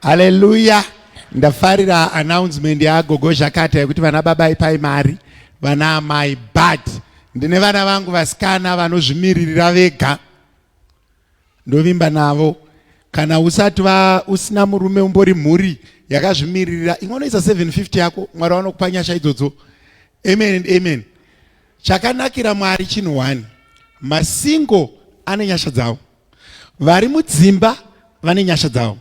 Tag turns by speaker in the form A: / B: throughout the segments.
A: Haleluya! Ndafarira announcement yagogo Zhakata yekuti vana baba ipai mari vana amai, but ndine vana vangu vasikana vanozvimiririra vega, ndovimba navo. Kana usati va usina murume umbori mhuri yakazvimiririra, imwe unoisa 750 yako, Mwari vanokupa nyasha idzodzo. Amen and amen. Chakanakira Mwari chinhu one, masingo ane nyasha dzavo, vari mudzimba vane nyasha dzavo.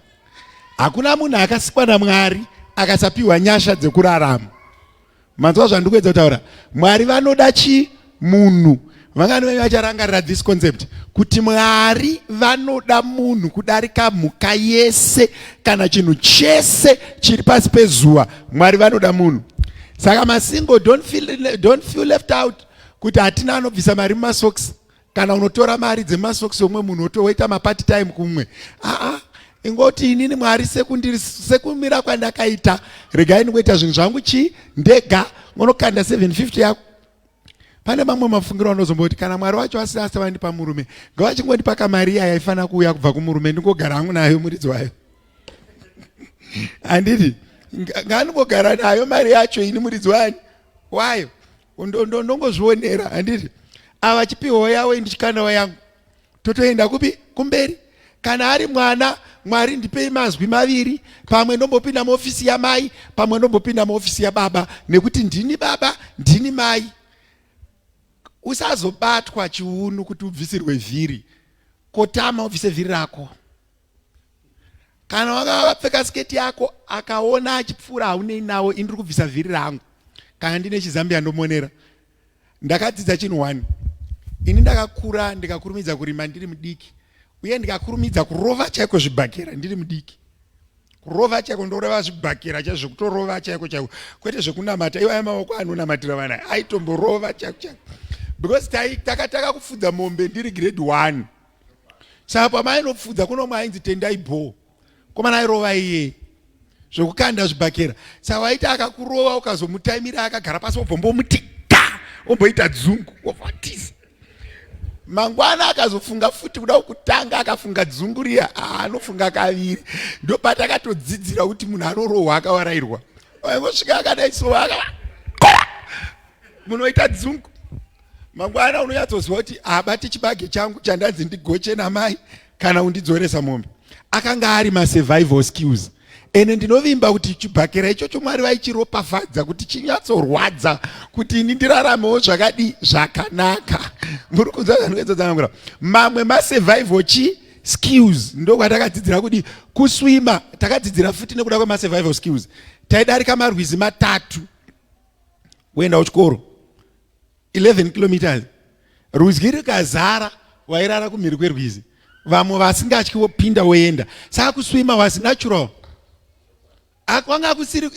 A: Hakuna munhu akasikwa naMwari akasapiwa nyasha dzekurarama. Manzwa zvandiri kuedza kutaura? Mwari vanoda chi munhu. Vangani venyu vacharangarira this concept kuti Mwari vanoda munhu kudarika mhuka yese kana chinhu chese chiri pasi pezuva. Mwari vanoda munhu. Saka masingle don't feel left out kuti hatina anobvisa mari mumasocks, kana unotora mari dzemasocks omwe munhu wotoita mapart time kumwe. Aa, ingoti inini Mwari sekumira kwandakaita, regai ndingoita zvinhu zvangu chi ndega. Unokanda 750 yako. Pane mamwe mafungiro anozomboti kana Mwari wacho asina asi vandipa murume, ngavachingondipa kamari iya yaifanira kuuya kubva kumurume, ndingogara hangu nayo muridzi wayo. Handiti ngandingogara nayo mari yacho ini muridzi wani wayo, ndongozvionera. Handiti ava chipiwawo yavo, indichikandawo yangu, totoenda kupi? Kumberi. Kana ari mwana, Mwari ndipei mazwi maviri, pamwe ndombopinda muofisi yamai, pamwe ndombopinda muofisi yababa, nekuti ndini baba, ndini mai. Usazobatwa chiunu kuti ubvisirwe vhiri. Kotama ubvise vhiri rako. Kana wanga wakapfeka sketi yako, akaona achipfuura, haunei nawo, indiri kubvisa vhiri rangu. Kana ndine chizambia ndomonera. Ndakadzidza chinhu one. Ini ndakakura ndikakurumidza kurima ndiri mudiki, uye ndikakurumidza kurova chaiko zvibhakera ndiri mudiki. Kurova chaiko, ndoreva zvibhakera chaizvo, zvekutorova chaiko chaiko, kwete zvekunamata. Iwaya maoko anonamatira vana aitomborova chaiko chaiko, because takataka kufudza mombe ndiri grade 1. Saka pamainopfudza kuno umwe ainzi Tendai Bho, komana airova iye zvekukanda zvibhakera. Saka waiti akakurova, ukazomutaimira akagara pasi, wobvombomuti ga, womboita dzungu, wovatiza. Mangwana akazofunga futi kuda kutanga, akafunga dzungu riya, anofunga kaviri. Ndopatakatodzidzira kuti munhu anorohwa akawarairwa. Waingosvika akadai so, munoita dzungu. Mangwana unonyatsoziva kuti abati chibage changu chandanzi ndigoche namai kana undidzoresa mombe. Akanga ari masurvival skills, ende ndinovimba kuti chibhakera ichocho Mwari vaichiropafadza kuti chinyatsorwadza kuti ini ndiraramewo zvakadi zvakanaka. Muri kunzwa zvandikuedzadzanangura? Mamwe masurvival chi skills ndokwatakadzidza kudi kuswima. Takadzidzira futi nekuda kwemasurvival skills. Taidarika marwizi matatu kuenda kuchikoro, 11 kilometers. Rwizi rikazara, wairara kumhiri kwerwizi, vamwe vasingatyi vopinda woenda. Saka kuswima was natural, kwanga kusiri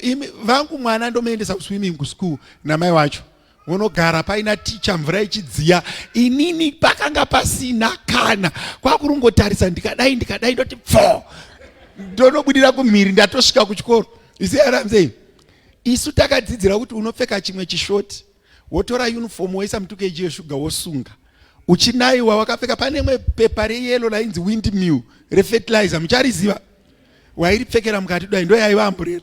A: vangu. Mwana ndomuendesa kuswimming kuschool namai wacho, unogara paina ticha, mvura ichidziya. Inini pakanga pasina kana, kwakurungotarisa, ndikadai ndikadai, ndoti pfo, ndonobudira kumhiri, ndatosvika kuchikoro. You see what I'm saying? Isu takadzidzira kuti unopfeka chimwe chishoti, wotora uniform, woisa mu 2 kg yeshuga, wosunga, uchinayiwa wakapfeka. Pane imwe pepa reyellow rainzi Windmill refertilizer, muchariziva, wairipfekera mukati dai, ndo yaiva umbrella.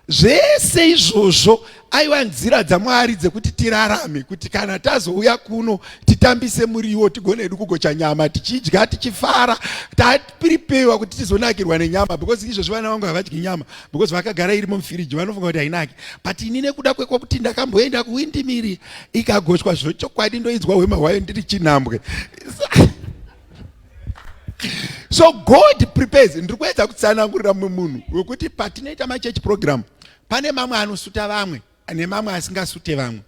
A: Zvese izvozvo aiwa nzira dzaMwari dzekuti tirarame, kuti kana tazouya kuno titambise muriwo, tigone hedu kugocha nyama tichidya tichifara. Taprepare kuti tizonakirwa nenyama, because izvozvi vana vangu havadyi nyama because vakagara irimo mufiriji, vanofunga kuti hainaki. But ini nekuda kwekwakuti ndakamboenda kuWindmill ikagochwa zvechokwadi, ndoinzwa hwema hwayo ndiri chinhambwe. So God prepares. Ndiri kuedza kutsanangurira mumwe munhu wekuti patinoita machurch program, pane mamwe anosuta vamwe nemamwe asingasute vamwe.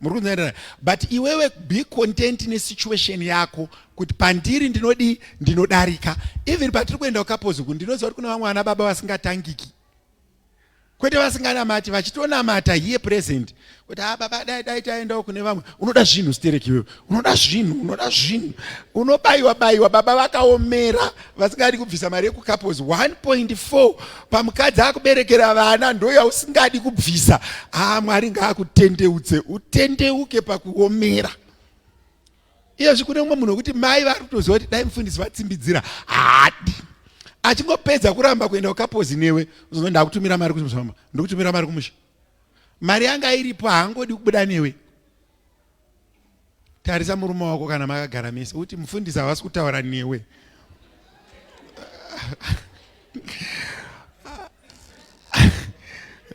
A: Muri kunzanira? But iwewe be content nesituation yako, kuti pandiri ndinodi ndinodarika. Even patiri kuenda kucouples uku, ndinoziva kuti kune vamwe vana baba vasingatangiki. Kwete vasinganamati vachitonamata here present kuti ha ah, baba dai dai taendawo kune vamwe. Unoda zvinhu stereki iwewe, unoda zvinhu, unoda zvinhu, unobayiwa bayiwa. Baba vakaomera vasingadi kubvisa mari yekucouples 1.4 pamukadzi akuberekera vana ndoyausingadi kubvisa. Ah, Mwari ngaakutendeutse utendeuke pakuomera. Iyezvi kune umwe munhu wekuti mai vari kutoziva kuti dai mufundisi vatsimbidzira haadi achingopedza kuramba kuenda kukapozi newe uzono ndakutumira mari kumusha ndikutumira mari kumusha mari yanga iripo haangodi kubuda newe tarisa murume wako kana makagara mese uti mufundisi havasi kutaura newe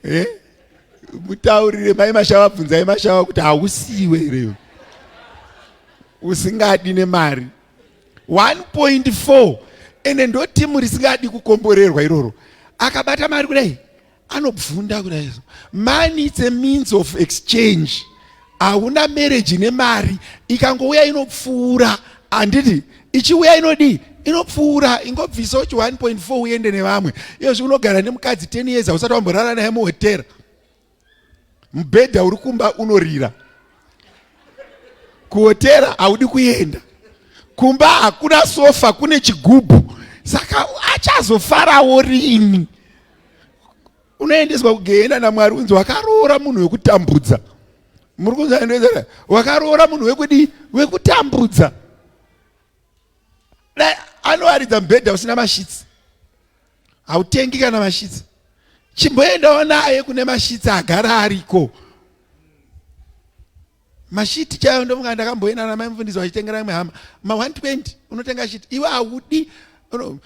A: eh? mutaurire mai mashava bvunzai mashava kuti hausiwe here usingadi nemari 1.4 ende ndo timu risingadi kukomborerwa iroro akabata mari kudai anobvunda kudai money it's a means of exchange hauna marriage nemari ikangouya inopfuura handiti ichiuya inodii inopfuura ingobvisa uchi 1.4 uende nevamwe iyozvi unogara nemukadzi 10 years hausati wamborara naye muhotera mubhedha uri kumba unorira kuhotera haudi kuenda kumba hakuna sofa kune chigubhu saka achazofarawo rini unoendeswa kugehena namwari unzi wakaroora munhu wekutambudza muri kunzwa wakaroora munhu wekudii wekutambudza dai anowaridza mubhedha usina mashitsi hautengi kana mashitsi chimboendawo naye kune mashitsi agara ariko mashiti chaiyo ndofunga ndakamboenda namai mufundisi vachitengera imwe hama ma 120 unotenga shiti iwe haudi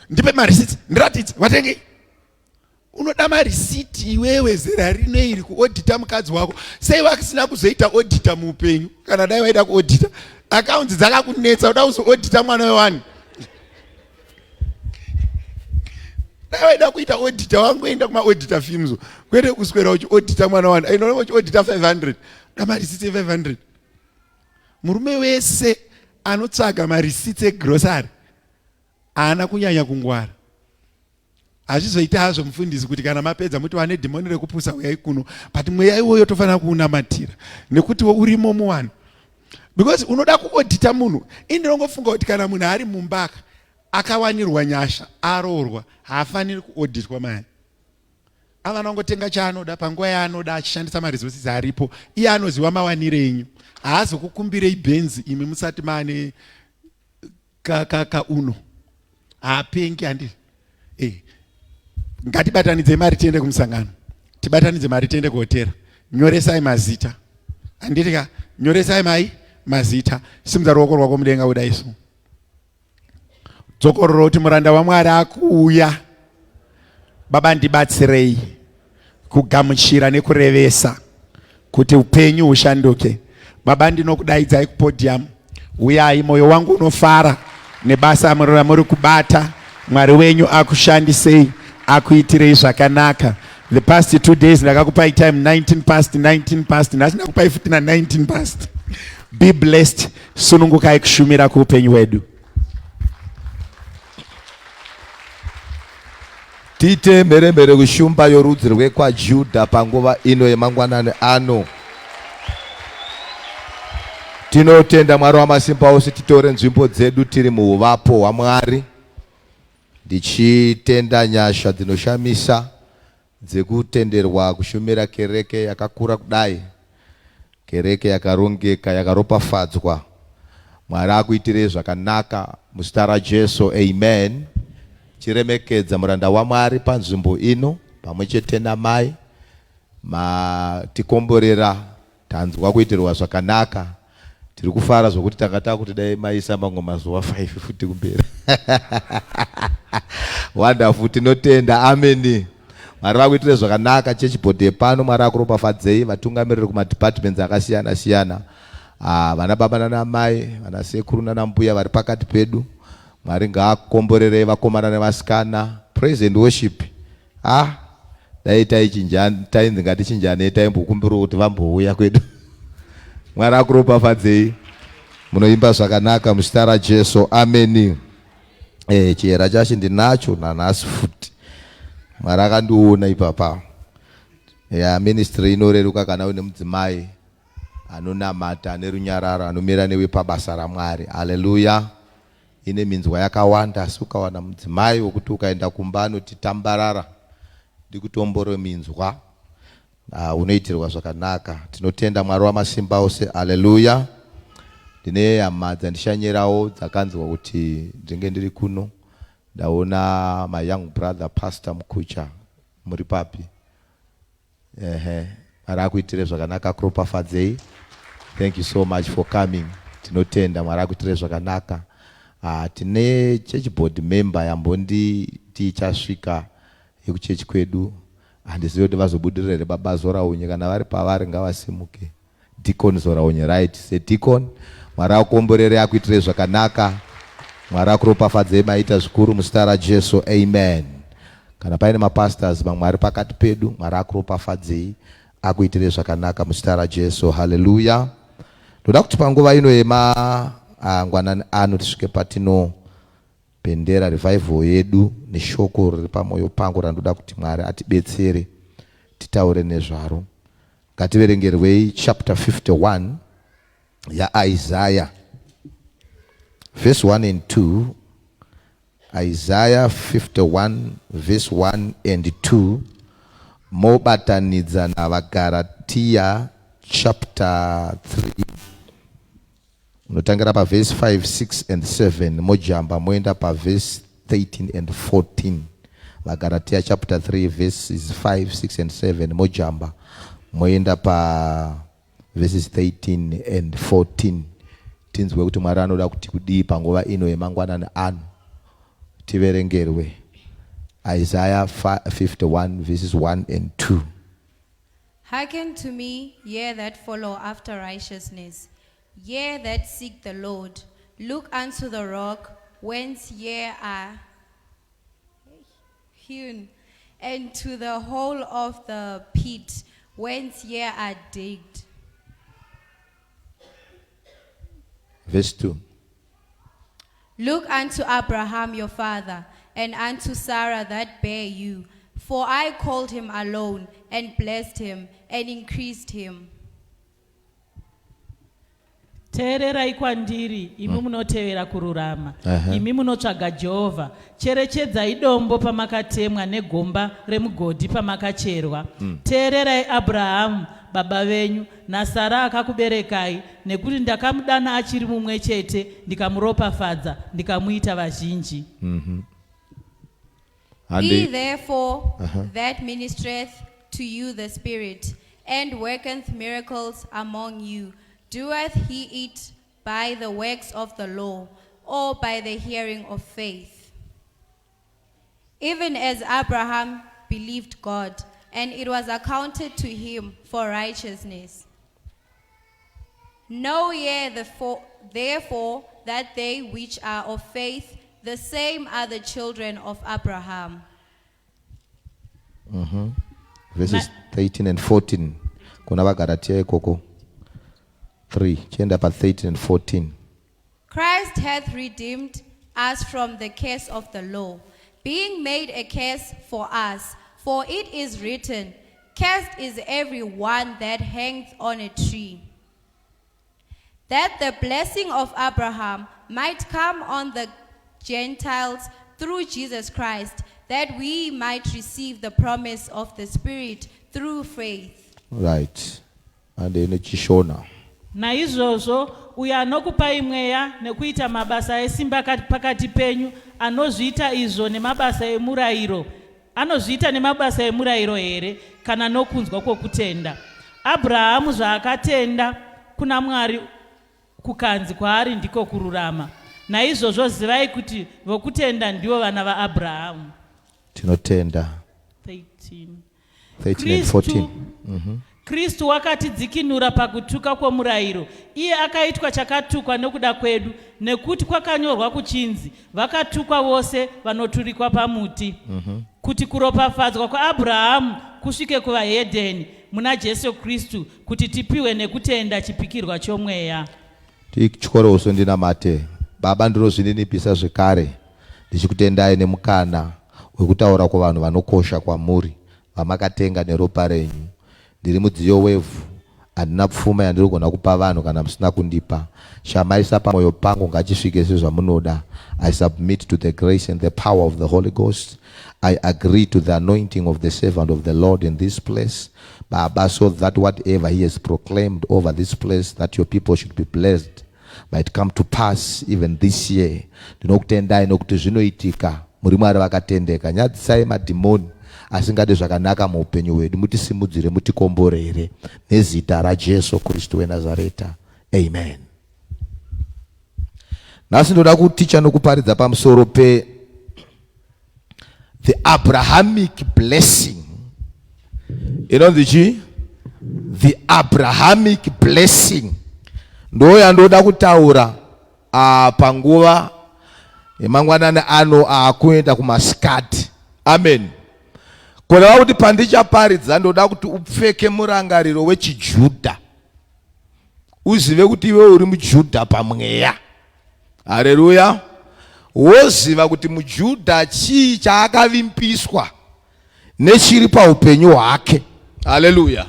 A: ndipe marisitsi ndiratidze watengei unoda marisiti iwewe zera rino iri kuodhita mukadzi wako sei vasina kuzoita odhita muupenyu kana dai vaida kuodhita akaunzi dzakakunetsa uda kuzoodhita mwana wewani dai vaida kuita odhita wangoenda kumaodhita films kwete kuswera uchiodhita mwana wani ainoona uchiodhita 500 da marisiti e500 murume wese anotsvaga marisiti egrosary haana kunyanya kungwara Hazvizoita hazvo mufundisi kuti kana mapedza muti vane dhimoni rekupusa uyai kuno but mweya iwoyo tofanira kuunamatira nekuti urimo muwanhu because unoda kuodhita munhu ini ndinongofunga kuti kana munhu ari mumbaka akawanirwa nyasha aroorwa haafaniri kuodhitwa mari ava anongotenga chaanoda panguva yaanoda achishandisa maresources aripo iye anoziva mawanire enyu haazokukumbirei bhenzi imi musati maane ka ka ka uno haapengi handi eh ngatibatanidze mari tiende kumusangano tibatanidze mari tiende kuhotera nyoresai mazita handiti ka nyoresai mai mazita simudza ruoko rwako mudenga kudai so dzokororo kuti muranda wamwari akuuya Baba ndibatsirei kugamuchira nekurevesa kuti upenyu hushanduke. Baba ndinokudaidzai kupodium, uyai, moyo wangu unofara nebasa ramuri kubata. Mwari wenyu akushandisei, akuitirei zvakanaka. The past 2 days ndakakupai time 19 past 19 past, nhasi ndakupai futi na 19 past. Be blessed, sunungukai kushumira kuupenyu hwedu.
B: Tiite mheremhere kushumba yorudzi rwekwaJudha panguva ino yemangwanani ano. Tinotenda Mwari wamasimba ose, titore nzvimbo dzedu tiri muhuvapo hwaMwari, ndichitenda nyasha dzinoshamisa dzekutenderwa kushumira kereke yakakura kudai, kereke yakarongeka, yakaropafadzwa. Mwari akuitirei zvakanaka muzita raJesu, amen. Chiremekedza muranda waMwari panzvimbo ino pamwe chete namai matikomborera Tanzwa kuitirwa zvakanaka. Tiri kufara zvokuti tanga takuti dai maisa mamwe mazuva 5 futi kumberi. Wonderful, tinotenda. Amen. Mwari vakuitire zvakanaka church board yepano, Mwari akuropafadzei vatungamiriri kumadepartments akasiyana siyana. Ah, vana baba nana mai, vana sekuru nana mbuya vari pakati pedu. Mwari ngaakukomborerei vakomana nevasikana. Praise and worship. Ah, dai taichinja tainzi ngatichinjanei taimbokumbirawo kuti vambouya kwedu. Mwari akuropafadzei. Munoimba zvakanaka muzita raJesu. Ameni. Eh, chihera chacho ndinacho nanhasi futi. Mwari akandiona ipapa. Ya ministry inoreruka kana une mudzimai anonamata ane runyararo anomira newe pabasa raMwari. Haleluya. Ine minzwa yakawanda asi ukawana mudzimai wekuti ukaenda kumba anoti tambarara ndikutombore minzwa ah, unoitirwa zvakanaka. Tinotenda Mwari wamasimba ose. Haleluya. Ndine hama dzandishanyirawo dzakanzwa kuti ndinge ndiri kuno. Ndaona my young brother Pastor Mukucha muri papi? Ehe, Mwari akuitire zvakanaka akuropafadzei. Thank you so much for coming. Tinotenda Mwari akuitire zvakanaka. Ah, tine church board member yambonditi ichasvika yekuchechi kwedu. Handizivi kuti vazobudirira here baba Zoraunye kana vari pavari ngavasimuke. Deacon Zoraunye right sedeacon Mwari akukomborere akuitire zvakanaka Mwari akuropafadzei maita zvikuru muzita raJesu amen kana paine mapastors mamwe ari pakati pedu Mwari akuropafadzei akuitire zvakanaka muzita raJesu haleluya ndoda kuti panguva ino yemangwanani ano tisvike patino Bendera revival yedu neshoko riri pamoyo pangu randoda kuti Mwari atibetsere titaure nezvaro. Ngativerengerwei chapter 51 yaIsaiah verse 1 and 2. Isaiah 51 verse 1 and 2 mobatanidza naVaGaratia chapter 3 Munotangira pavhesi 5, 6 and 7 mojamba moenda pavhesi 13 and 14. VaGaratia chapter 3 verses 5, 6 and 7 mojamba moenda pa verses 13 and 14 tinzwe kuti Mwari anoda kuti kudii panguva ino yemangwanani ano. Tiverengerwe Isaiah 51 verses 1 and 2.
C: Hearken to me, ye that follow after righteousness, ye that seek the Lord. Look unto the rock, whence ye are hewn, and to the hole of the pit, whence ye are digged.
B: Verse 2.
C: Look unto Abraham your father, and unto Sarah that bare you. For I called him alone, and blessed him, and increased him.
D: Teererai kwandiri, imi munotevera kururama, imi munotsvaga Jehovha. Cherechedzai dombo pamakatemwa negomba remugodhi pamakacherwa. Teererai Abrahamu baba venyu, naSara akakuberekai, nekuti ndakamudana achiri mumwe chete, ndikamuropafadza, ndikamuita vazhinji.
C: He therefore that ministereth to you the Spirit, and worketh miracles among you, doeth he it by the works of the law, or by the hearing of faith? Even as Abraham believed God, and it was accounted to him for righteousness. Know ye therefore that they which are of faith, the same are the children of Abraham.
B: Verses 13 and 14 kuna vaGaratia ikoko 3 chienda pa 13 and 14.
C: Christ hath redeemed us from the curse of the law, being made a curse for us. For it is written, Cursed is every one that hangeth on a tree. That the blessing of Abraham might come on the Gentiles through Jesus Christ, that we might receive the promise of the Spirit through faith.
B: Right. Handei nechishona.
D: Naizvozvo uyo anokupai Mweya nekuita mabasa esimba pakati penyu, anozviita izvo nemabasa emurayiro, anozviita nemabasa emurayiro here, kana nokunzwa kwokutenda? Abrahamu zvaakatenda kuna Mwari, kukanzi kwaari ndiko kururama. Naizvozvo zivai kuti vokutenda ndivo vana vaAbrahamu.
B: Tinotenda.
D: 13.
B: 13 and 14.
D: Kristu wakatidzikinura pakutuka kwomurayiro, iye akaitwa chakatukwa nokuda kwedu, nekuti kwakanyorwa kuchinzi, Vakatukwa vose vanoturikwa pamuti, kuti kuropafadzwa kwaAbrahamu kusvike kuvahedheni muna Jesu Kristu, kuti tipiwe nekutenda chipikirwa choMweya.
B: Tityore uso ndinamate. Baba ndinozvininipisa zvekare ndichikutendai nemukana wekutaura kuvanhu vanokosha kwamuri vamakatenga neropa renyu. Ndiri mudziyo wevhu, handina pfuma yandinogona kupa vanhu kana musina kundipa. Chamaisa pamoyo pangu ngachisvike sezvamunoda. I submit to the grace and the power of the Holy Ghost. I agree to the anointing of the servant of the Lord in this place, Baba, so that whatever he has proclaimed over this place, that your people should be blessed, might come to pass even this year. Ndinokutendai nokuti zvinoitika. Muri Mwari vakatendeka. Nyadzisai madhimoni asingade zvakanaka muupenyu hwedu, mutisimudzire, mutikomborere nezita raJesu Kristu weNazareta. Amen. Nhasi ndoda kuticha nokuparidza pamusoro pe the Abrahamic blessing. Inonzi chii? The Abrahamic blessing ndo yandoda kutaura panguva yemangwanani ano aakuenda kumasikati. Amen. Kureva kuti pandichaparidza ndoda kuti upfeke murangariro wechiJudha, uzive kuti iwe uri muJudha pamweya. Hareruya! Woziva kuti muJudha chii chaakavimpiswa nechiri paupenyu hwake. Haleluya!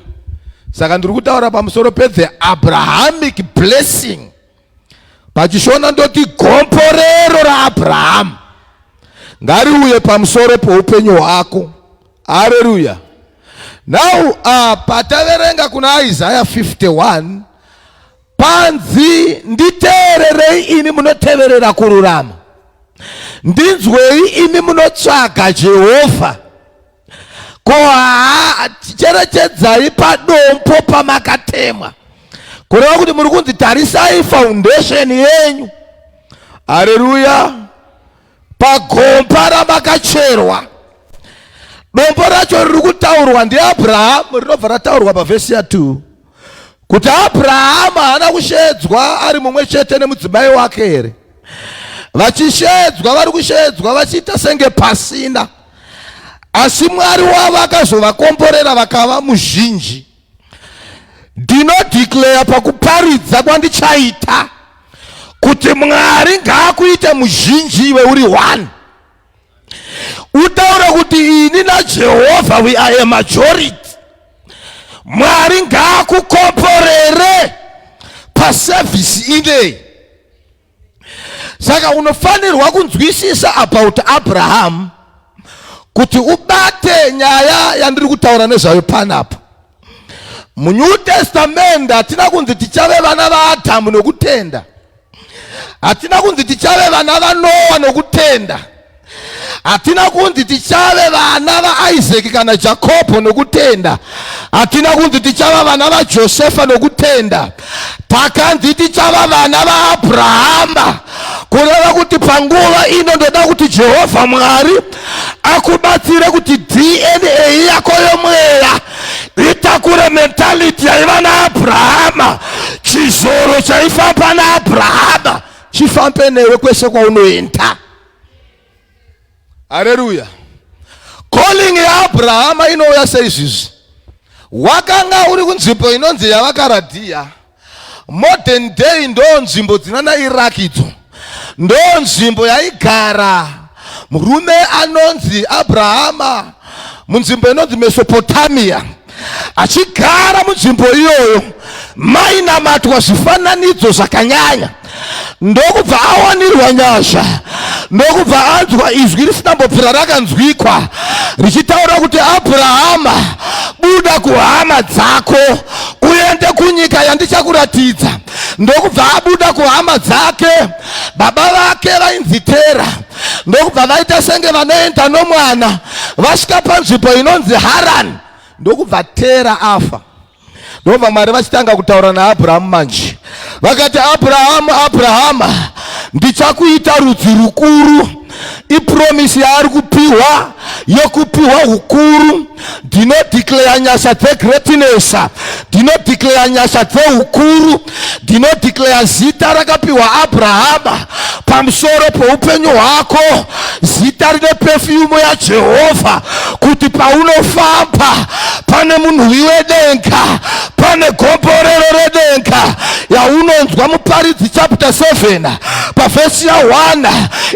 B: Saka ndiri kutaura pamusoro pethe Abrahamic blessing. Pachishona ndoti gomborero raAbrahamu ngariuye pamusoro poupenyu hwako. Haleluya! Now pataverenga kuna Isaiah 51 Panzi nditeererei imi munoteverera kururama, ndinzwei imi munotsvaga Jehovha. Ko haa, cherechedzai padombo pamakatemwa, kureva kuti muri kunzi tarisai foundation yenyu. Haleluya! Pagomba ramakacherwa. Dombo racho riri kutaurwa ndiAbrahamu, rinobva rataurwa pavhesi ya 2 kuti Abrahamu haana kusheedzwa ari mumwe chete nemudzimai wake here? Vachisheedzwa, vari kusheedzwa vachiita senge pasina, asi Mwari wavo akazovakomborera vakava muzhinji. Ndinodeclare pakuparidza kwandichaita kuti Mwari ngaakuite muzhinji iwe uri one. Utaure kuti ini naJehovha we are a majority. Mwari ngaakukomborere pasevhisi inei. Saka unofanirwa kunzwisisa about Abraham kuti ubate nyaya yandiri kutaura nezvayo panapa. MuNew Testament hatina kunzi tichave vana vaAdhamu nokutenda, hatina kunzi tichave vana vaNoa nokutenda, hatina kunzi tichave vana vaIsaki kana Jakobho nokutenda, hatina kunzi tichava vana vaJosefa nokutenda. Takanzi tichava vana vaAbrahama, kureva kuti panguva ino ndoda kuti Jehovha Mwari akubatsire kuti DNA yako yomweya itakure mentality yaiva naAbrahama, chizoro chaifamba naAbrahama chifambe newe kwese kwaunoenda. Haleluya! Calling yaAbrahama inouya seizvizvi. Wakanga uri kunzvimbo inonzi yavaKaradhiya. Modern day ndo nzvimbo dzinana Iraq idzo. Ndo nzvimbo yaigara murume anonzi Abrahama munzvimbo inonzi Mesopotamia. Achigara munzvimbo iyoyo mainamatwa zvifananidzo zvakanyanya, ndokubva awanirwa nyasha, ndokubva anzwa izwi risina mbobvira rakanzwikwa richitaura kuti, Abrahama, buda kuhama dzako uende kunyika yandichakuratidza. Ndokubva abuda kuhama dzake. Baba vake vainzi Tera, ndokubva vaita senge vanoenda nomwana. Vasvika panzvimbo inonzi Harani, ndokubva Tera afa. Ndobva Mwari vachitanga kutaura naAbrahamu manje, vakati, Abrahamu, Abrahama, ndichakuita rudzi rukuru. Ipromisi yaari kupiwa yokupiwa ukuru. Ndinodeclare nyasha dzegreatness, ndinodeclare nyasha dzeukuru, ndinodeclare zita rakapiwa Abrahama pamusoro poupenyu hwako, zita rine pefiyumu yaJehovha, kuti paunofamba pane munhuwi wedenga, pane gomborero redenga yaunonzwa muParidzi chapter 7 pavhesi ya 1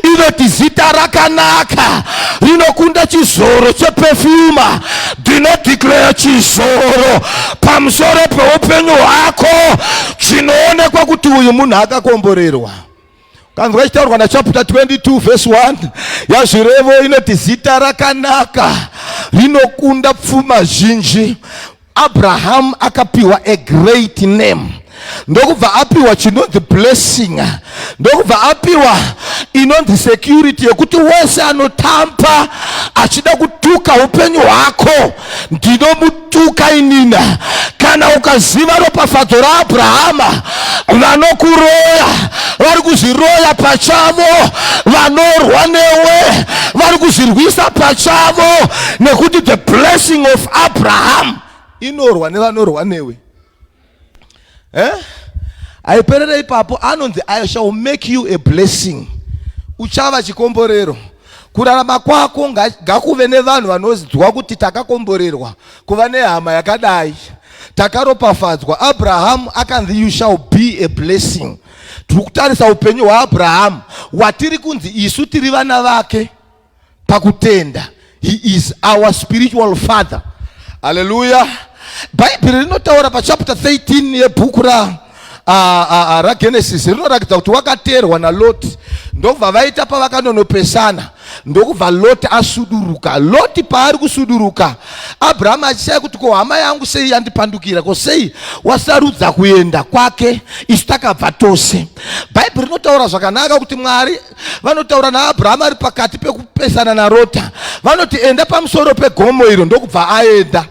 B: inoti zita rakanaka rinokunda chizoro chepefiyuma.
E: Ndinodeclare chizoro pamusoro peupenyu hwako chinoonekwa kuti uyu munhu akakomborerwa. Kanzwa ichitaurwa nachapter 22 verse 1 yaZvirevo inoti zita rakanaka rinokunda pfuma zhinji. Abraham akapiwa a great name ndokubva apiwa chinonzi blessing, ndokubva apiwa inonzi security yekuti wese anotampa achida kutuka upenyu hwako ndinomutuka inina. Kana ukaziva ropafadzo raAbrahama, vanokuroya vari kuzviroya pachavo, vanorwa newe vari kuzvirwisa pachavo, nekuti the blessing of Abraham inorwa nevanorwa newe. Eh? Haiperere ipapo, anonzi I shall make you a blessing, uchava chikomborero. Kurarama kwako ngakuve nevanhu vanonzwa kuti takakomborerwa kuva nehama yakadai, takaropafadzwa. Abrahamu akanzi you shall be a blessing. Tiri kutarisa upenyu hwaAbrahamu watiri kunzi isu tiri vana vake pakutenda. He is our spiritual father. Haleluya. Bhaibheri rinotaura pachapter 13 yebhuku raGenesis, rinoratidza kuti wakateerwa naLoti, ndokubva vaita pavakanonopesana, ndokubva Loti asuduruka. Loti paari kusuduruka, Abrahamu achishaya kuti ko hama yangu sei yandipandukira, ko sei wasarudza kuenda kwake, isu takabva tose. Bhaibheri rinotaura zvakanaka kuti Mwari vanotaura naAbrahamu ari pakati pekupesana naRota, vanoti enda pamusoro pegomo iro, ndokubva aenda.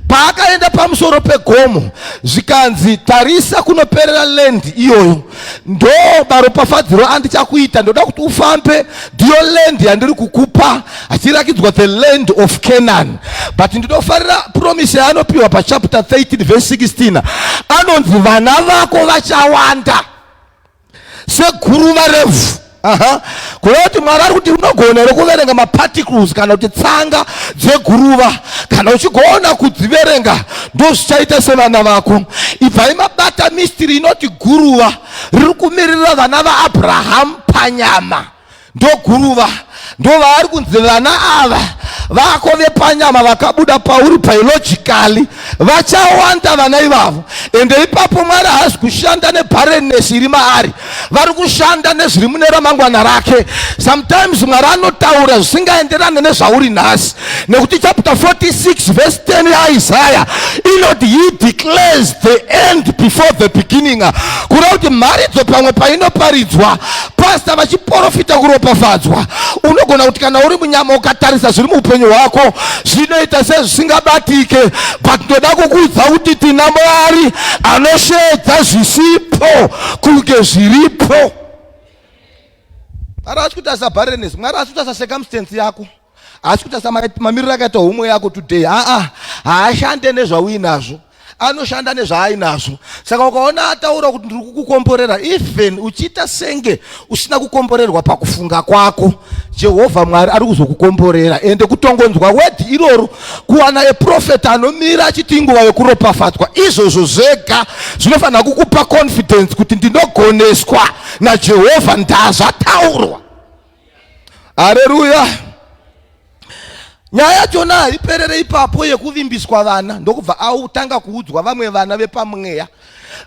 E: Paakaenda pamusoro pegomo, zvikanzi tarisa kunoperera land iyoyo, ndo maropafadziro andichakuita, ndoda kuti ufambe, ndiyo land yandiri kukupa, achirakidzwa the land of Canaan. But ndinofarira promise yaanopiwa pachapter 13 verse 16, anonzi vana vako vachawanda seguruva revhu. Aha. Kureva kuti Mwari ari kuti unogona here kuverenga maparticles kana kuti tsanga dzeguruva? Kana uchigona kudziverenga, ndozvichaita sevana vako. Ibvai mabata mystery inoti guruva riri kumiririra vana vaAbrahamu panyama, ndoguruva ndovaari kunzi vana ava vako vepanyama vakabuda pauri biologically vachawanda vana ivavo. Ende ipapo Mwari haasi kushanda nebarrenness iri maari, vari kushanda nezviri mune ramangwana rake. Sometimes Mwari anotaura zvisingaenderane nezvauri nhasi, nekuti chapter 46 verse 10 yaIsaya inoti he declares the end before the beginning. Kureva kuti mharidzo pamwe painoparidzwa, pasta vachiprofita kuropafadzwa, unogona kuti kana uri munyama ukatarisa zviri muupenyu hwako zvinoita sezvisingabatike, but ndoda kukuudza kuti tina Mwari anosheedza zvisipo kunge zviripo. Mwari haasi kutarisa barrenness, Mwari haasi kutarisa circumstance yako, haasi kutarisa mamiriro akaita homwe yako today. Aa, haashande nezvauinazvo, anoshanda nezvaainazvo. Saka ukaona ataura kuti ndiri kukukomborera, even uchiita senge usina kukomborerwa pakufunga kwako, Jehovha Mwari ari kuzokukomborera. Ende kutongonzwa wedhi iroro, kuwana eprofeta anomira achiti inguva yekuropafadzwa, izvozvo zvega zvinofanira kukupa confidence kuti ndinogoneswa naJehovha, ndazvataurwa. Hareruya. Nyaya yachona haiperere ipapo yekuvimbiswa vana, ndokubva autanga kuudzwa vamwe vana vepamweya.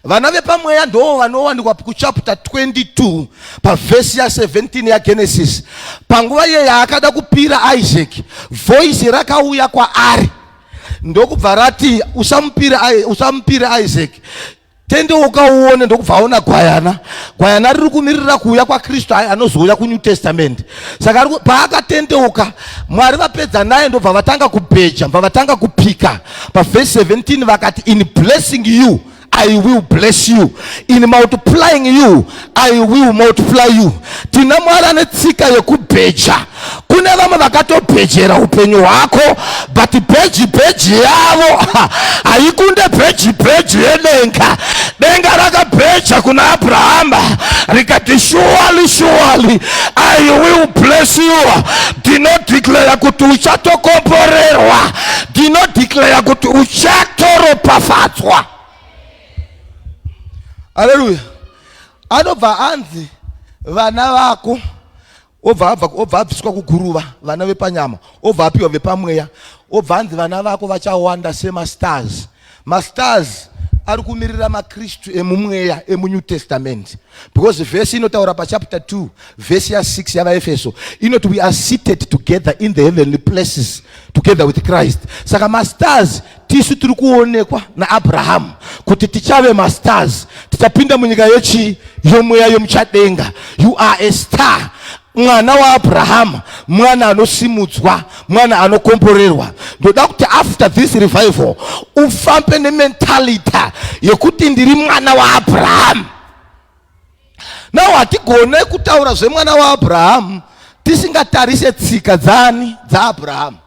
E: Vana vepamweya ndo vanowanikwa kuchapter 22 pavhesi ya17 yaGenesis. Panguva iye yaakada kupira Isaac, voice rakauya kwaari ndokubva rati usamupire Isaac, tendeuka uone. Ndokubva aona gwayana. Gwayana riri kumirira kuuya kwaKristu anozouya kuNew Testament. Saka paakatendeuka, Mwari vapedza naye, ndobva vatanga kubheja, bva vatanga kupika. Pavhesi 17 vakati, in blessing you I will bless you, in multiplying you I will multiply you. Tina Mwari ane tsika yekubheja. Kune vamwe vakatobhejera upenyu hwako, but bheji bheji yavo haikunde bheji bheji yedenga. Denga rakabheja kuna Abrahama rikati surely, surely I will bless you. Ndinodeclare kuti uchatokomborerwa, ndinodeclare kuti uchatoropafadzwa. Haleluya. Anobva anzi vana vako, obva abviswa kuguruva, vana vepanyama, obva apiwa vepamweya. Obva anzi vana vako vachawanda semastars. Mastars ari kumirira maKristu emumweya emuNew Testament, because vhesi inotaura pachapter 2 vhesi ya6 yavaEfeso inoti we are seated together in the heavenly places together with Christ. Saka mastars tisu tiri kuonekwa naAbrahamu kuti tichave mastars, tichapinda munyika yechii? Yomweya, yomuchadenga. You are a star, mwana waAbrahamu, mwana anosimudzwa, mwana anokomborerwa. Ndoda kuti after this revival ufambe nementality yekuti ndiri mwana waAbrahamu. Now hatigone kutaura zvemwana waAbrahamu tisingatarise tsika dzani? DzaAbrahamu,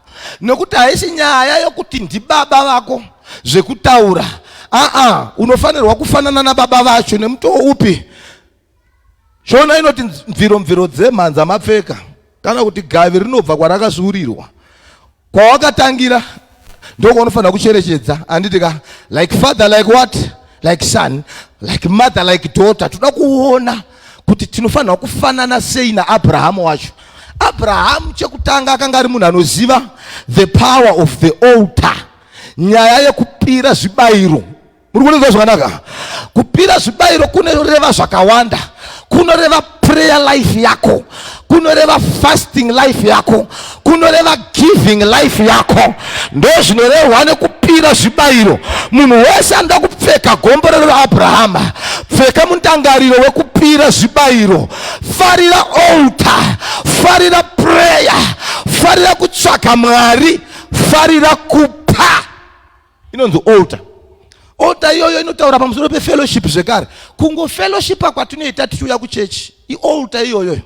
E: nekuti haisi nyaya yokuti ndibaba vako zvekutaura. Aa, unofanirwa kufanana nababa vacho nemutoo upi? Shona inoti mviro mviro dzemhanza mapfeka, kana kuti gavi rinobva kwarakasvuurirwa. Kwawakatangira ndokwaunofanira kucherechedza, handiti ka? Like father like what? Like son. Like mother like daughter. Toda kuona kuti tinofanira kufanana sei naAbrahamu wacho. Abrahamu chekutanga akanga ari munhu anoziva the power of the altar, nyaya yekupira zvibayiro. Muri kunzwa zvakanaka? Kupira zvibayiro kunoreva zvakawanda. Kunoreva prayer life yako, kunoreva fasting life yako, kunoreva giving life yako. Ndo zvinorehwa nekupira zvibayiro. Munhu wese anoda kupfeka gomborero raAbrahama, pfeka mundangariro wekupira zvibayiro. Farira altar, farira prayer, farira kutsvaka Mwari, farira kupa. Inonzi altar. Altar iyoyo inotaura pamusoro pefellowship zvekare. Kungofellowshipa kwatinoita tichiuya kuchechi ialtar iyoyoyo.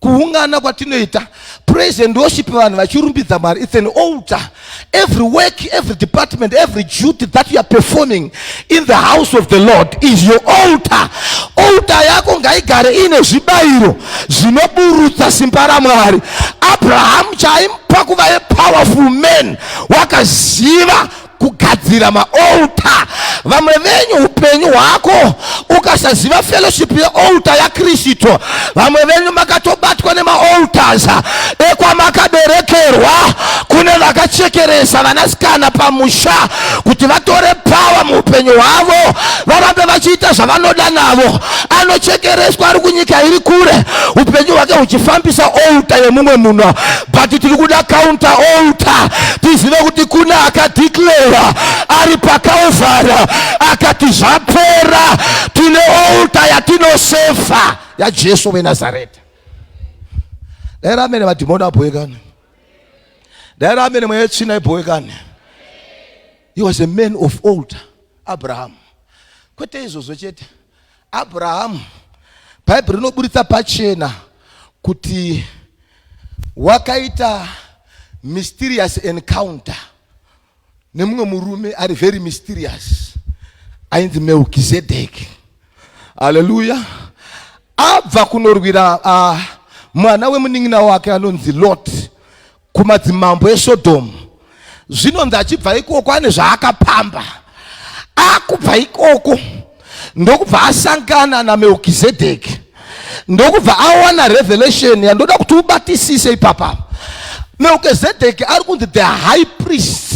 E: Kuungana kwatinoita, praise and worship, vanhu vachirumbidza Mwari, it's an altar. Every work, every department, every duty that you are performing in the house of the Lord is your altar. Altar yako ngaigare ine zvibayiro zvinoburutsa simba raMwari. Abrahamu chaimupa kuva a powerful man, wakaziva kugadzira maaltar. Vamwe venyu upenyu hwako ukasaziva fellowship yealtar yaKristu, vamwe venyu makatobatwa nemaaltars ekwamakaberekerwa. Kune vakachekeresa vanasikana pamusha kuti vatore power muupenyu hwavo, varambe vachiita zvavanoda navo. Anochekereswa ari kunyika iri kure, upenyu hwake huchifambisa altar yemumwe munhu. But tiri kuda counter altar, tizive kuti kune akadeclare ari paCalvary akati zvapera. Tine altar yatinosefa yaJesu weNazareta. Dai ramene madhimoni abhoekane, dai ramene mweya yetsvina ibhoekane. He was a man of altar, Abraham. Kwete izvozvo chete, Abrahamu Bhaibheri rinoburitsa pachena kuti wakaita mysterious encounter nemumwe murume ari very mysterious ainzi Melkizedeki. Haleluya! Abva kunorwira mwana wemunin'ina wake anonzi Lot kumadzimambo eSodhomu, zvinonzi achibva ikoko ane zvaakapamba. Akubva ikoko ndokubva asangana naMelkizedeki, ndokubva awana revelation yandoda kuti ubatisise ipapa. Melkizedeki ari kunzi the high priest.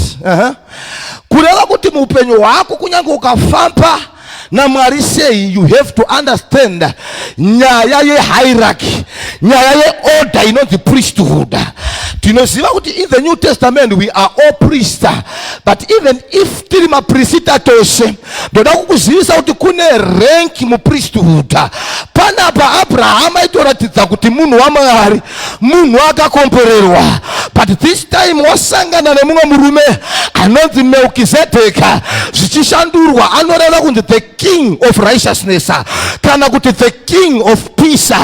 E: Kureva kuti muupenyu hwako, kunyange ukafamba naMwari sei, you have to understand nyaya yehierarchy, nyaya yeorder inonzi priesthood. Tinoziva kuti in the New Testament we are all priests, but even if tiri maprisita tose, ndoda kukuzivisa kuti kune rank mupriesthood. Panapa Abrahama aitoratidza kuti munhu waMwari, munhu akakomborerwa, but this time wasangana nemumwe murume anonzi Melkizedeka. Zvichishandurwa anoreva kunzi the king of righteousness kana kuti the king of peace,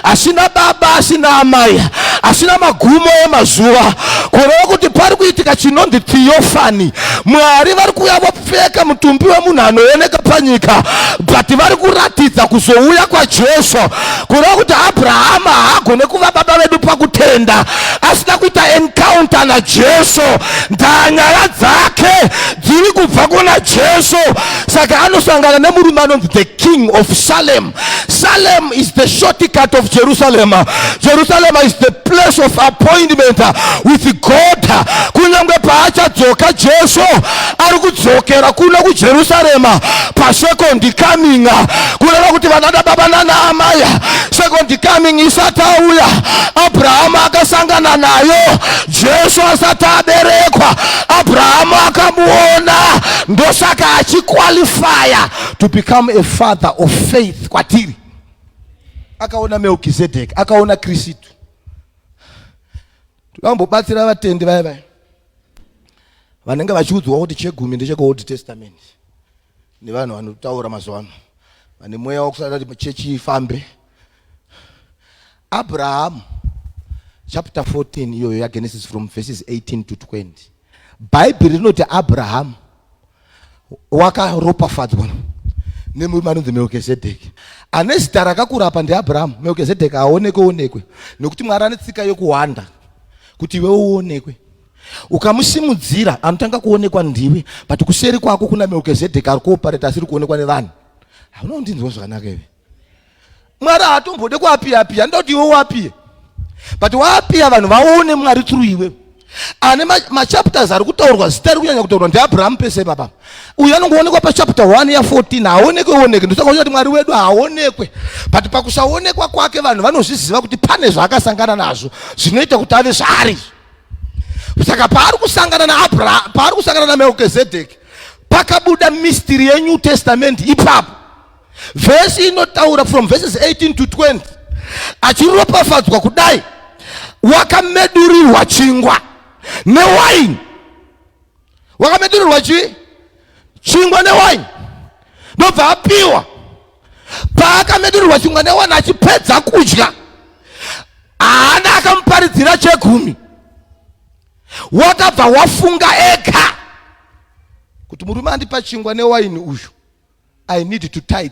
E: asina baba, asina amai, asina magumo emazuva. Kureva kuti pari kuitika chinonzi theophany. Mwari vari kuuya vopfeka mutumbi wemunhu anooneka panyika, but vari kuratidza kuzouya kwaJesu. Kureva kuti Abrahama haagone kuva baba vedu pakutenda asina kuita encounter naJesu. Ndanyaya dzake. Riri kubva kuna Jesu. Saka anosangana nemurume anonzi the King of Salem. Salem is the shortcut of Jerusalem. Jerusalem is the place of appointment with God. Kunyange paachadzoka Jesu ari kudzokera kuno kuJerusarema pasecond coming, kureva kuti vanana baba nana amai, second coming isati auya, Abrahamu akasangana nayo. Jesu asati aberekwa, Abrahamu akamuona, ndosaka achiqualifya to become a father of faith kwatiri. Akaona Melkizedek, akaona Kristu. Toda vatendi vaya vaya vanenge vachiudzwa kuti chegumi ndechekuOld Testament nevanhu vanotaura mazuva ano vane mweya wakusada kuti chechi ifambe. Abrahamu, chapter 14 iyoyo yaGenesis, from verses 18 to 20, Bhaibheri rinoti Abrahamu wakaropafadzwa nemurume anonzi Melkizedeki. Ane zita rakakurapa ndiAbrahamu. Melkizedeki aonekwe onekwe nekuti Mwari ane tsika yekuwanda kuti iwe uonekwe. Ukamusimudzira, anotanga kuonekwa ndiwe, but kuseri kwako kuna Melkizedeki ari kuoperate asiri kuonekwa nevanhu. Hauna kundinzwa zvakanaka ive? Mwari haatombode kuapiya apiya, anoda kuti iwe uapiye, but waapiya vanhu vaone Mwari through iwe. Ane machapters ari kutaurwa, zita riri kunyanya kutaurwa ndiAbrahamu pese ipapa. Uyu anongoonekwa pachapter 1 ya14, haaonekwe oneke. Ndosaka kuti Mwari wedu haaonekwe, but pakusaonekwa kwake vanhu vanozviziva kuti pane zvaakasangana nazvo zvinoita kuti ave zvaari. Saka paari kusangana naAbraham, paari kusangana naMelkizedeki, pakabuda mystery yeNew Testament ipapo. Vhesi inotaura from verses 18 to 20, achiropafadzwa kudai, wakamedurirwa chingwa newaini. Wakamedurirwa chii? Chingwa newaini, ndobva apiwa. Paakamedurirwa chingwa newaini, achipedza kudya, haana akamuparidzira chegumi. Wakabva wafunga ega kuti murume andipa chingwa newaini uyu, I need to tithe.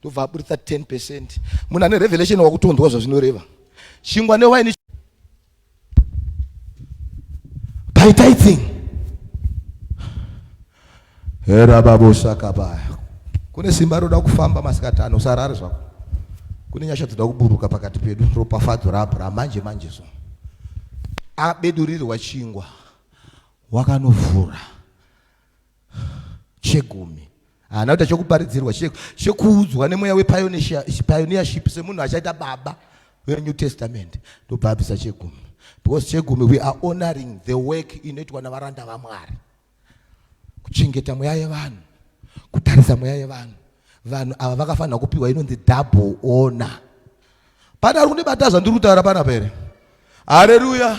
E: Ndobva aburitsa 10%. Munhu ane revelation wakutonzwa zvazvinoreva chingwa newaini by tithing. Herababosakabaya, kune simba roda kufamba masikati ano. Usarare zvako, kune nyasha dzoda kuburuka pakati pedu. Ropafadzo raAbraham manje manje. So abedurirwa chingwa, wakanovhura chegumi. Haana kuita chekuparidzirwa, chekuudzwa nemweya wepioneership semunhu achaita baba weNew Testament. Ndobva abvisa chegumi, because chegumi, we are honoring the work inoitwa navaranda vaMwari kuchengeta mweya yevanhu, kutarisa mweya yevanhu. Vanhu ava vakafanira kupiwa inonzi double honor. Pane ari kundibata zvandiri kutaura panapa here? Hareruya,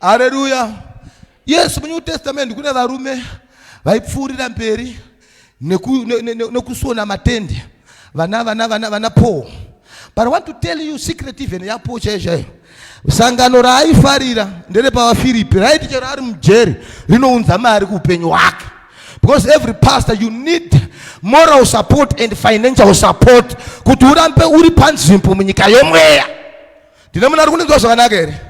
E: hareruya! Yes, muNew Testament kune varume vaipfuurira mberi nekusona matende, vana Paul. But I want to tell you secret even yaPaul chaiyo chaiyo. Sangano raaifarira nderepavaFiripi, raiti chero ari mujeri rinounza mari kuupenyu hwake, because every pastor, you need moral support and financial support kuti urambe uri panzvimbo munyika yomweya. Ndine munhu ari kundinzwa zvakanaka here?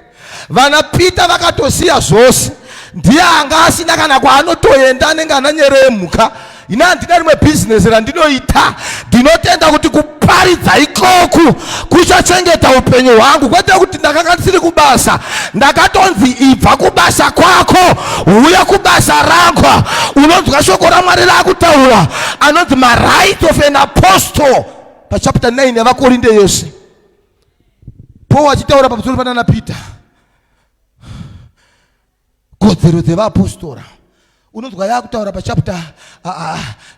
E: Vana Peter vakatosiya zvose, ndiye anga asina kana kwaanotoenda, anenge ana nyere yemhuka. Ine handina rimwe bhizinesi randinoita. Ndinotenda kuti kuparidza ikoku kuchachengeta upenyu hwangu, kwete kuti ndakanga ndisiri kubasa. Ndakatonzi ibva kubasa kwako, uya kubasa rangu. Unonzwa shoko raMwari raakutaura anonzi maright of an apostle pachapter 9 yavaKorinde yese. Paul achitaura pamusoro panana Peter, kodzero dzevaapostora, unonzwa yaakutaura pachapter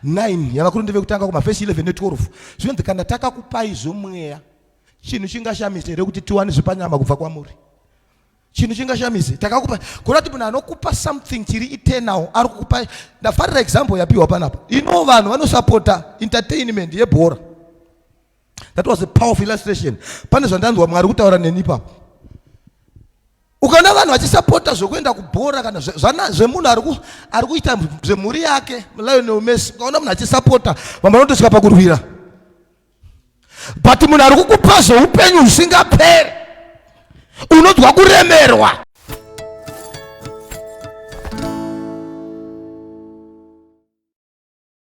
E: 9 yavaKorinde vekutanga, kumavhesi 11 ne12, zvinonzi, kana takakupai zvomweya, chinhu chingashamisa here kuti tiwane zvepanyama kubva kwamuri? Chinhu chingashamise takakupa kuda kuti munhu anokupa something chiri eternal ari kukupa. Ndafarira example yapiwa panapa ino, vanhu vanosapota entertainment yebhora. That was a powerful illustration. Pane zvandanzwa Mwari kutaura neni ipapo. Ukaona vanhu vachisapota zvokuenda kubhora kana zvemunhu ari kuita zvemhuri yake, Lionel Messi, ukaona munhu achisapota, vamwe vanotosvika pakurwira. But munhu ari kukupa zveupenyu husingaperi, unonzwa kuremerwa.